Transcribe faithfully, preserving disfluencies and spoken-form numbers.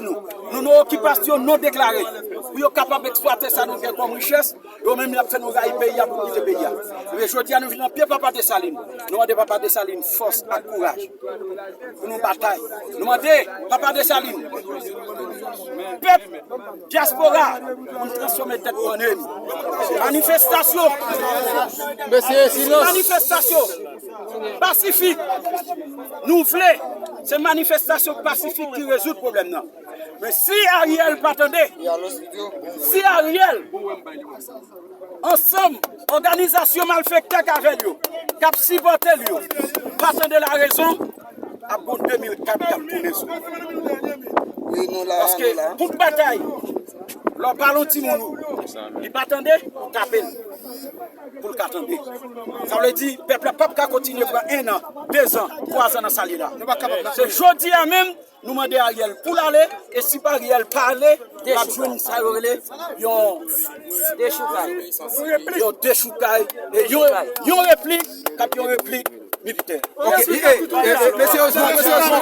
nou. Nou nan okipasyon non deklare. Pou yo kapab eksplwate sa nou gen kòm richès, yo menm y ap fè nou rayi peyi a pou nou kite peyi a. Men jodi a nou vin nan pye Papa Desalin. Nou mande Papa Desalin fòs ak kouraj pou nou batay. Nou mande Papa Desalin, pèp dyaspora, pou nou transfòme tèt nou an enmi. Manifestasyon, manifestasyon pasifik. Nou vle, se manifestasyon pasifik ki rezoud pwoblèm nan. Men si Ariel pa tande, si Ariel, ansanm, òganizasyon malfektè k avè l yo, k ap sipòte l yo, pa tande larezon, ap gon de mil kat k ap tounen sou li. Paske tout batay, lè w pale yon timoun ou, li pa tande, ou tape l pou l ka tande. Sa vle di, pèp la p ap ka kontinye pran en an, de zan, twa zan nan sa l ye la. Se jodi a menm, nou mande Ariel pou l ale, e si pa Ariel pa ale, l ap jwenn sa yo rele yon dechoukay. Yon dechoukay, e yon, yon replik, k ap yon replik militè. Ok, e, e, e, mesye Osman, mesye Osman,